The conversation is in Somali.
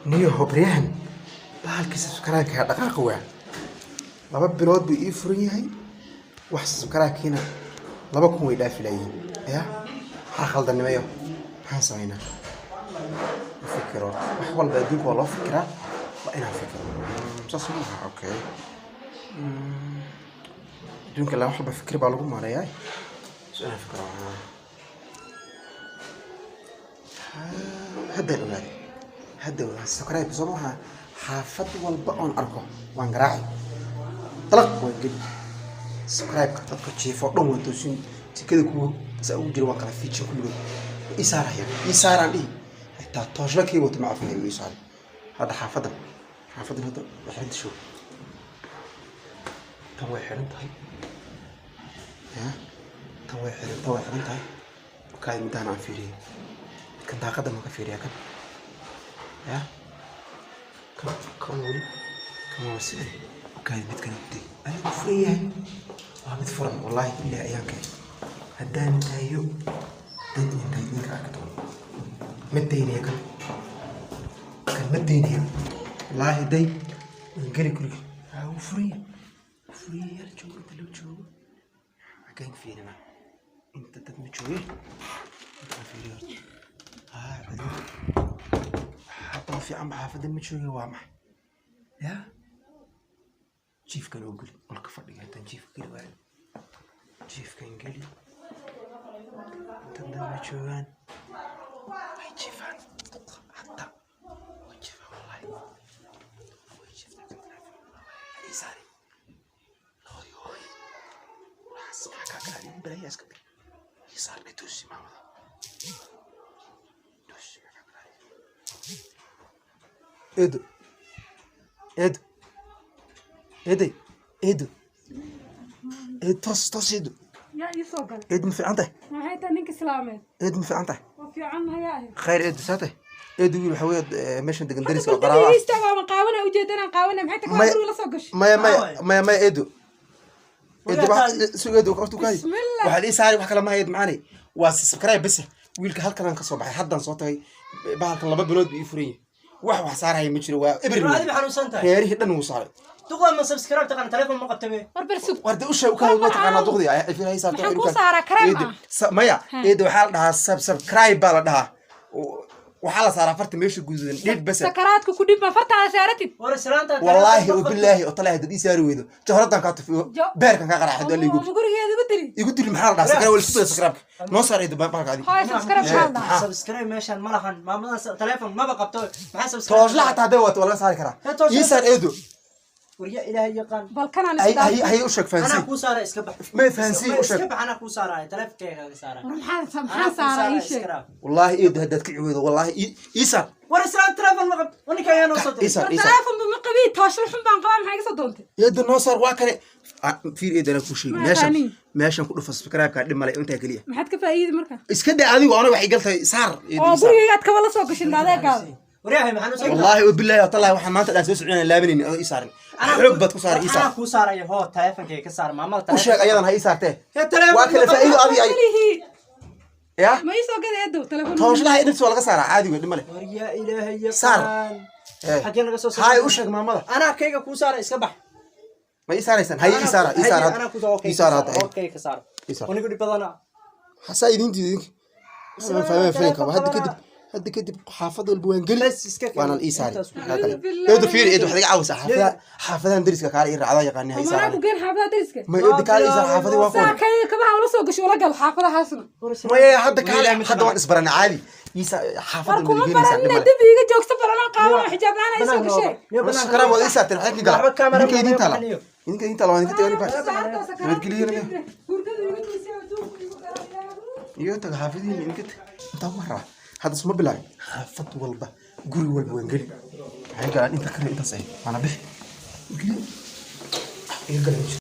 Niyo hobryahan bahalkii subscribe-ka dhaqaaqa waa 2 bilood buu ii furan yahay, wax subscribe-kiina 2000 way dhaafi laayihiin. Ya maxaa khaldanimayo? Maxaan samaynaa? Fikiro wax walba adduunka waa loo fikiraa, waa inaan fikiro. Saas ma aha? Okay, adduunka la wax walba fikir baa lagu maareeyaa, so inaan fikiro. Haddaan ogaaday, hadda ogaa subscribe soo maaha. Xaafad walba oon arko waan garaaci, dalaq waan geli subscribe-ka. Dadka jiifo dhan waan toosin, jikada kuwa saa ugu jira waan kala fiijin kulligood. Ii saaraya, ii saaraan dhihi, xitaa tooshla kii wato ma cafinay ii saaray. Hadda xaafadan, xaafadan hadda way xiran tashow, tan way xiran tahay, ya tan way xiran, tan way xiran tahay. Kaadi midaan aan fiiriyey, midkan daaqadan waan ka fiiriyaa kan, ya kan kan weli kan waa sidan. Kaadi midkan day anigu furan yahay, waa mid furan. Wallaahi billahi ayaan kay haddaan daayo dad inta idinka arki doono. Ma daynaya kan, kan ma daynaya wallaahi. Day waan geli guriga. Haa, wuu furan yahay, wuu furan yahay. Yar joogo inta loo joogo, xageen fiirinaa? Inta dad ma jooge, intaan fiiriyo horta. Haa, cidlo xaafada fiican ba, xaafadan ma jooge. Waa maxay? Ya jiifkan oo geli qolka fadhiga, haddaan jiifka geli waayo jiifkan geli. Inta dad ma joogaan, way jiifaan hadda, way jiifaan wallahi, way jiiftaan. Ii saari hooy hooy, waxaas maxaa kaa galaa? Balaya iska dir, ii saarnay. Toosi maamada, toosi, maxaa kaa galaa? Eedo, eedo, eeday, eedo, eed, toos toos eedo. Yaa ii soo galay? Eed, ma fiican tahay? Maxay tahay ninka islaameed? Eed, ma fiican tahay? Waa fiican hayaa ahayd. Khayr eedo, saa tahay eedo? Wiil waxaa weeye meeshan degan dariska oo hadda qaraaba ah. Istaaga ama qaawana ujeedanaan qaawana, maxay tahay? Maya- guriga la soo gashay. Maya maya maya maya, eedo eedo, wax sug eedo horta kaadi. Bismillah. Waxaa ii saari wax kale ma hayd macaani, waa subscribe bas. Wiilka halkan aan ka soo baxay, haddaan soo tagay. Bahalkan 2 bilood buu ii furan yahay, wax wax saaraya ma jiro, waa eber. Adiga xanuunsan tahay. Reerihii dhan wuu saaray. Duqda ma subscribe taqaan? Telefoon ma qabtabe. War bar sug. Warda u sheeg, u kala ma taqaanaa duqdii ay fiir hay saarto. Maxaan kuu saaraa? Kareem ah? Maya eedo, waxaa la dhahaa subscribe baa la dhahaa, waxaa la saaraa farta meesha guduudan dhib bas. Sakaraadka ku dhib ma fartaada saaratid? War islaanta. Wallaahi oo bilaahi oo talaahi dad ii saari weydo jahradan kaa tufiyo, beerkan kaa qaraaxay hadii igu ma gurigeeda igu dili? Igu dili. Maxaa la dhahaa subscribe? Wala isku daya subscribe noo saar eedo, bahalka adiga. Hooy, subscribe maxaa la dhahaa? Subscribe meeshan ma lahan, maamadan telefoon maba qabto, maxaa subscribe? Toosla xataa hadday wato waa laga saari karaa. Hee, toosla- Ii saar eedo. War yaa ilaahay yaqaan. Bal kanaan hay isdhaaf. Hay hay, u sheeg anaa fahansiin. Kuu saara, iska bax. Ma fahansiin, u sheeg. Iska bax, anaa kuu saaraya, telefonkayga kaga saaraya. War maxaa maxaa saaraa? Ii sheeg. Wallaahi eedo haddaad kici weydo, wallaahi ii saar. War islaan telefoon ma qabto, war ninka ayaa noo soo Ii diray. saar, war ii saar. telefoon ba ma qabii, toosla xun baan qabaa, maxaa iga soo doontay? Eedo noo saar, waa kane. Ah, fiir eedo, anaa kuu sheegi Ma meeshan aqaanin. Meeshan ku dhufa subscribe-ka, dhib male intaa keliya. Maxaad ka faa'iidi marka? Iska daa adigu, anaga waxay galtahay saar eedo, oo ii saar. Gurigayga aad kaba la soo gashin adeegaada. War yahay, maxaa noo soo diray? Wallaahi oo bilaahi oo talaahi, waxaan maanta dhaan soo soconayaan laabanaynin adoo ii saarin. Xoog baad ku saaray, ii saar. Anaa kuu saaraya, hoo, telefonkayga ka saar maamada. U sheeg ayadan ha ii saartee. Hee, telefoon waa kale ma faa'iido adi ay Malihi. Ya ma ii soo gada eedow telefoon? Tooslaha dhibsi waa laga saaraa caadi wey, dhib male. War yaa ilaahay Saar. yaqaan. Eh. Xaggee naga soo haay, u sheeg maamada. Anaa kayga kuu saara, iska bax. Ma ii saaraysaan? Haye, ii saara, ii saara hadda. Ii saara hadda. Okay, ka saar. Ii saar. Anigu dhib badana. Xasaa idin diido idinka. Isla fahmeen filinka telefoon hadda qabana. kadib, hadda kadib xaafad walba waan geli. Bas iska keen. Waana ii saari. Intaas ku Hadda. Billahi. Eedo fiir eedo, waxaad iga caawisaa xaafadaha, xaafadahan dariska kaale ii raacdaa yaqaani ha ii manaa saaraan. ku geen xaafadaha dariska? Ma eedo, kaale ii saar, xaafadii waa saa kuwan. kayga kabaha ula soo gasho, ula gal xaafadahaasna. Maya hadda kaale, hadda waan isbarana caadi. Ii saar war xaafadda kuma ma geenaysaa, dhib baranina male. dib iiga joogsa, baranaan qaadana xijaab la'aan ay soo gashee. Subscribe waad ii saarteen, waxay ka Waxba galaa camera idinka idin taala, ma idinka idin taala, waan idinka tagay baa. Nabadgelyo. Iyo taga xaafadihiina idinka tag. Intaa waan rabaa hadda suma bilaabin, xaafad walba guri walba waan geli. Waxay galaan inta kale intaas ahayd waana bixi. Geli iga galan.